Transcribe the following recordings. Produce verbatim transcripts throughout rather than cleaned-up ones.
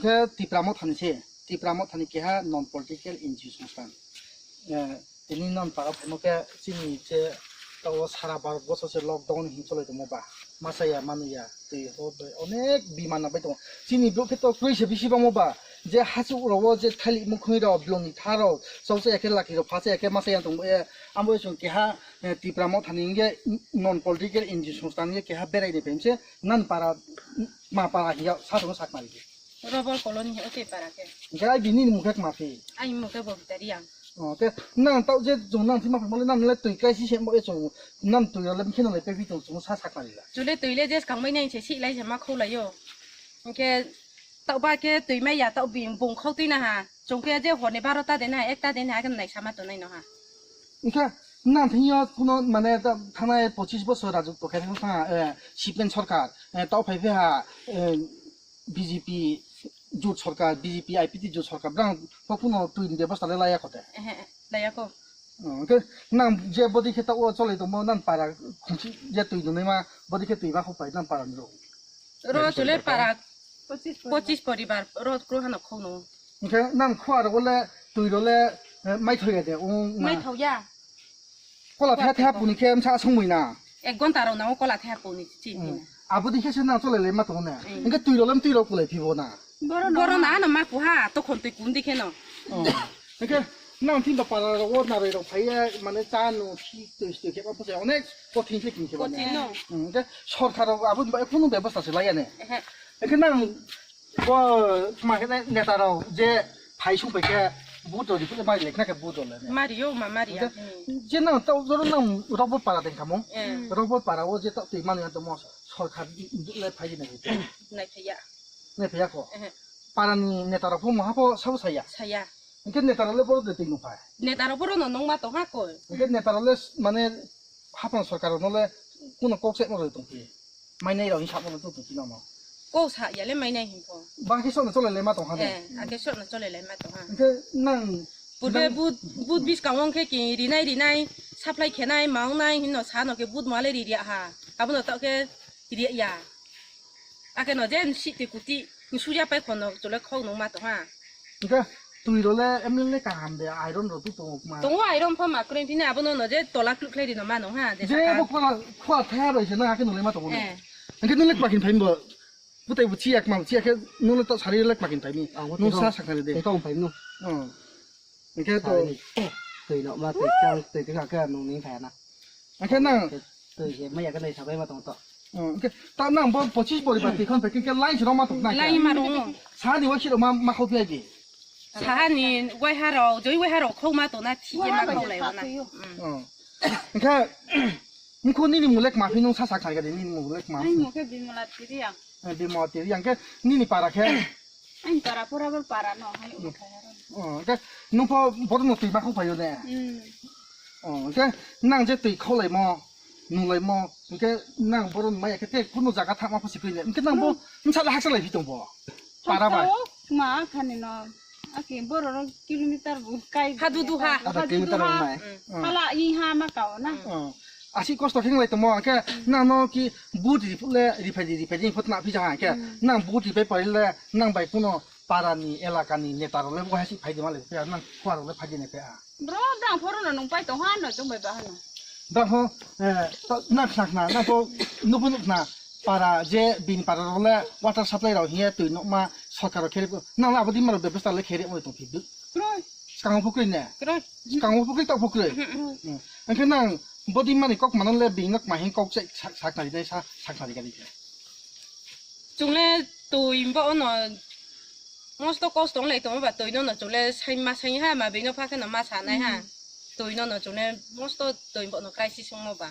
Khe Tipra Mothani se, Tipra Mothani keha non political N G O songsthan. Eh, tini non para phaimo khe chini je tao sara Bharat boso se lockdown hin cholai tongmo ba. Masa ya, manu ya, twi ho bai onek bimar na bai tongo. Chini bwkhe to kwrwi se bisi bamo ba. Je hachuk rogo je thali mukhung rok, blong ni tha rok, choksa ya khe laki rok, phasa ya khe masa ya tongbo ya. Amo chwng keha, eh, Tipra Mothani hingye non political N G O songsthan hingye keha berai ni phaimse nan para, ma para hingya sa tongo sak mari. Robol colony o te para khe. Hingke ai bini ni mukhe kma phi? Ai mukhe Bobita Reang. O, ke nang tau je jong nang thima phangmale nang le twi kai si se mo e chong nang twi le kheno le pepi tong chong sa sak mali la. Chule twi le je skang mai nai se si lai se ma khou lai yo. Hingke tau ba khe twi mai ya tau bing bung khou twi na ha. Chong khe je hor ni baro ta de na ek ta de na ha ke nai sama to nai no ha. Hingke nang thing yo kuno mane ta thana pochis bosor rajut to khe thang sa, eh, sipen sarkar, eh, tau phai phe ha, eh, B J P jut sarkar, B J P I P T jut sarkar, brang pokhuno twi ni bebosta le laya kote. Ehe, laya ko. Oh, hingke nang je bodi khe ta o cholai tongmo nang para khumsi je twi nunai ma bodi khe twi ma khok pai nang para ni rok. Ro chule para pochis poribar ro kro hano khok no. Hingke nang khua ro le twi ro le, eh, mai thoya de. Mai thoya. Kola the the puni khe msa songmui na. Ek gonta rok nango kola the puni chi. Hmm. Abo dikhe se na cholai le ma tongo ne. Hmm. Hingke twi rok le twi rok kulai phibo na. Boro na ano ma kuha to khon twi kun dikhe no. Oh. Hingke nang tin ba para rok o naroi rok phai ye mane cha no si twi twi khe ba pose onek kothin se kin khe ba ne. Kothin no. Hmm. Hingke sorkar rok abo ba khunu bebosta se laiya ne. Ehe. Hingke nang Bo ma khe neta rok je phai sung pai khe vote rw di, mari le khna khe vote rw le. Mari yo ma mari ya. Je nang tau joro nang Robot para deng kamo. Eh. Robot para o je tau twi mani to mo sorkar le phai di nai. Nai phai ya. Nai phai ya ko. Eh. Para ni neta rok pho mo hapo sabo saya. Saya. Hingke neta rok le boro de twi nung phai. Neta rok boro no nung ma to ha ko. Hingke neta rok le mane hapang sorkar rok no le kuno kok se mo rw tong phi. Mainai rok ni sakno tong tong tong no. Ko sa ya le mainai hin pho. Ba khe sokno cholai lai ma tong ha de. Eh, ake sokno cholai lai ma tong ha. Hingke nang purbe nang bud, bud bis kang wng khe ki rinai rinai supply khenai ma wngnai hinno sa no khe bud ma le ri ri ha. Abono ta khe ri ya. Ake no jen si ti kuti suya pai khon no chole khok no ma tong ha. Hingke twi role M L A kaham de iron rw tu tongo ma. Tongo iron pho ma kren tini abono no je tola kluk khlai di no ma nong ha. Je bo kola khua thaya bai se na ake no le ma tongo. Eh. Hingke nung le kma khin phaimbo. Butai bo chiyak ma chiyak khe nung le to sari le kma khin phaimi. Ang bo nung tei sa sakari de. Tei kong phaimno. Oh. Hingke to. Tei no ma tei chang tei kha kha nung ni phaya na. Hingke nang. Tei he maya ka nai sabai ma tong to. Oh, hingke ta nang bo pochis bori ba tei khon pe khe line se roma tok na. Line ma rong. Sa ni wa khiro ma ma khau pi ai di. Sa ni wai ha rok, joi wai ha rok khau ma to na thi ma khau lai na. Oh. Hingke Nungkho nini mulek mapi nung sa sak kha nini mulek mapi. Ai mo khe Bimala Tiriang. Eh, Bimala Tiriang khe nini para khe. Ai para pura bor para no hai ulo kha yaro. Oh, khe nungkho bodo no twi ma khok phayo ne. Hmm. Oh, khe nang je twi kholaimo, nulaimo, khe nang bodo maya khe te kuno jaga thama pho sikri ne. Khe nang bo nsa la haksa lai phi tong bo. Para bai. Ma khani no. Aki borok kilometer bo kai. Hadu duha. Ada kilometer rok nai. Hala i ha ma kao na. Oh. Asi kosto kheng lai tongmo, hingke nang no ki but ri phutle ri phai di, ri phai di, phut na phi ja ha, hingke nang but ri phai pari le, nang bai kuno para ni, elaka ni neta rok le bo hasi phai di ma le, nang khua rok le phai di ne pe a. Bro, dang phoro no nung pai tong ha no, chung bai ba ha no. Dang ho, eh, to, nang khna khna, nang pho, nubu nuk khna, para je bini para rok le water supply rok hiye twi nokma sorkar rok khe ri, nang le abo di ma rok bebostha le khe ri oi tong phi. Kroi. Skang pho kroi ne? Kroi. Skang pho kroi, tok pho kroi. Hmm. Hingke nang bodi mani kok mano le bini nok ma hin kok se sak, sak nari dai, sa, sak nari gari. Chung le twi bo ono Mosto kosto wng lai tongo ba, twi no no chole sai ma sai ha, ma bini pha khe no ma sa nai ha. Hmm. Twi no no chole mosto twi bo no crisis wngmo ba.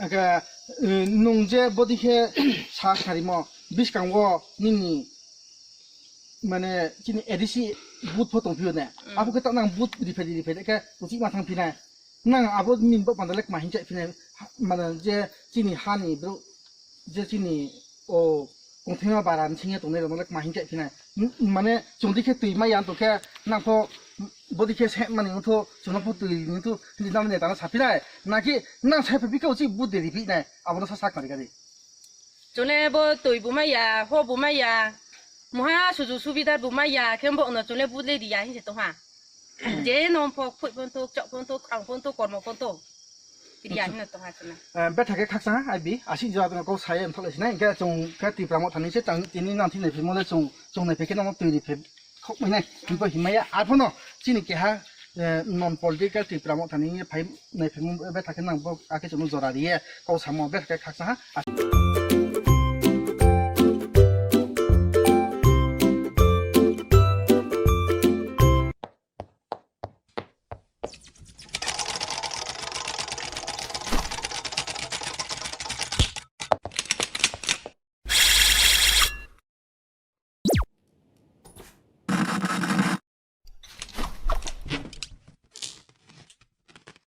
Aga, eh, nung je bodi khe sa sarimo, biskango nini mane chini A D C booth pho tong phio ne. Hmm. Abo khe ta nang booth rifai rifai khe uchi ma thang phinai. Nang abo min bo panda le kma hin chai phinai, ha, mane je chini hani bro, je chini o kongthima bara ni singya tongnai rok no le kma hin chai phinai. M-, mane chwng dikhe twi ma yang tongkhe nang pho bodi khe se mani wngthu chwngno pho twi wngthu hinwi nang neta no sa phinai. Naki nang sai phi bikhe uchi booth de ri phinai, abo no sa sak nari gari. Chwle bo twi bo maya, ho bo maya. Moha suju subidar bo maya khe bo no chule budle riya hinse tongha. Je nom phok phoi phon tok, chok phon tok, khang phon tok, kormo phon tok. Riya hino tongha chuna. Eh, betha khe khaksa ha, abi, asik jora tongna kok saya em thalai sinai, hingke chung khe Tipra Motha ni se tang tini nang thini phimo le chung, chung nai phekhe nang twi ri phe khok mai nai, hingko himaya, arphono chini keha, eh, non political Tipra Motha ni phai nai phimo betha khe nang bo akhe chung jora riye, kok samo betha khe khaksa ha.